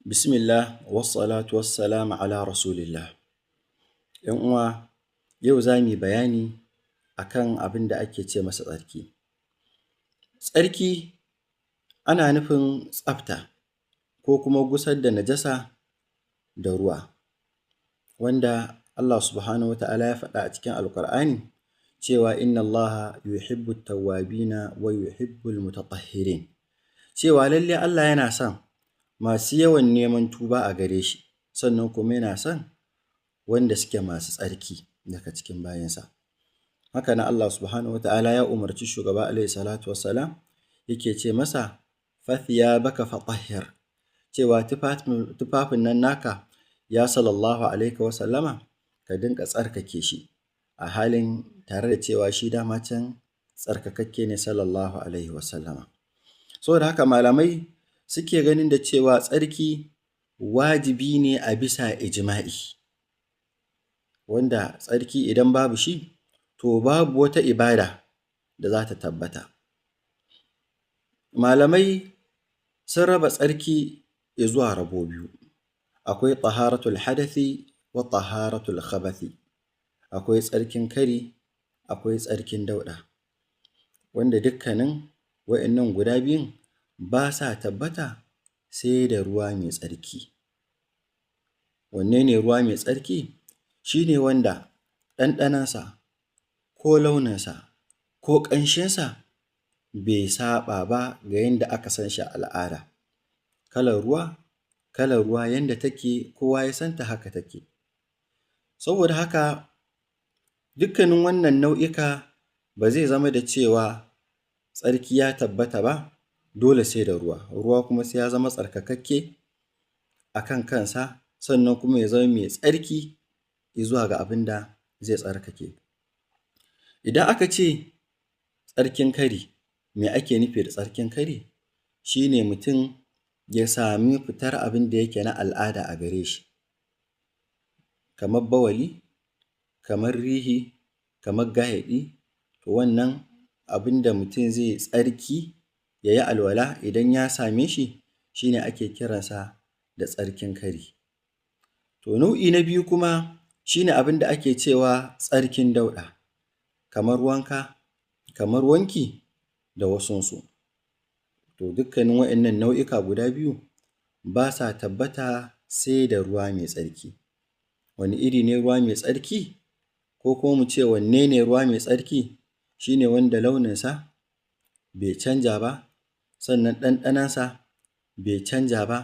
Bismillah wassalatu wassalamu ala rasulillah. ‘Yan uwa, yau za mu yi bayani akan abin da ake ce masa tsarki. Tsarki ana nufin tsafta ko kuma gusar da najasa da ruwa, wanda Allah subhanahu wa ta'ala ya faɗa a cikin Alƙur'ani cewa innallaha yuhibbut tawwabina wa yuhibbul mutatahhirin, cewa lallai Allah yana son masu yawan neman tuba a gare shi, sannan kuma yana son wanda suke masu tsarki daga cikin bayinsa. Haka nan Allah subhanahu wa ta'ala ya umarci shugaba alaihi salatu wassalam, yake ce masa fathiyabaka fatahhir, cewa tufafin nan naka ya sallallahu alaihi wasallama ka dinga tsarkake shi, a halin tare da cewa shi dama can tsarkakakke ne sallallahu alaihi wasallama. Saboda haka malamai suke ganin da cewa tsarki wajibi ne a bisa ijma'i, wanda tsarki idan babu shi to babu wata ibada da za ta tabbata. Malamai sun raba tsarki izuwa rabo biyu, akwai taharatul hadathi wa taharatul khabathi, akwai tsarkin kari, akwai tsarkin dauɗa, wanda dukkanin wa'innan guda biyun ba sa tabbata sai da ruwa mai tsarki. Wanne ne ruwa mai tsarki? Shi ne wanda ɗanɗanonsa ko launinsa ko ƙanshinsa bai saɓa ba ga yanda aka san shi a al'ada. Kalar ruwa, kalar ruwa yanda take kowa ya santa haka take. Saboda haka dukkanin wannan nau'ika ba zai zama da cewa tsarki ya tabbata ba dole sai da ruwa, ruwa kuma sai ya zama tsarkakakke a kan kansa, sannan kuma ya zama mai tsarki izuwa ga abin da zai tsarkake. Idan aka ce tsarkin kari, me ake nufi da tsarkin kari? Shi ne mutum ya sami fitar abin da yake na al'ada a gare shi, kamar bawali, kamar rihi, kamar ga'iɗi, wannan abin da mutum zai yi tsarki ya yi alwala idan ya same shi, shi ne ake kiransa da tsarkin kari. To nau'i na biyu kuma shi ne abin da ake cewa tsarkin dauɗa, kamar wanka, kamar wanki da wasunsu. To dukkanin wa'innan nau'ika guda biyu ba sa tabbata sai da ruwa mai tsarki. Wane iri ne ruwa mai tsarki? Ko kuma mu ce wanne ne ruwa mai tsarki? Shi ne wanda launinsa bai canja ba, sannan ɗanɗanonsa bai canja ba,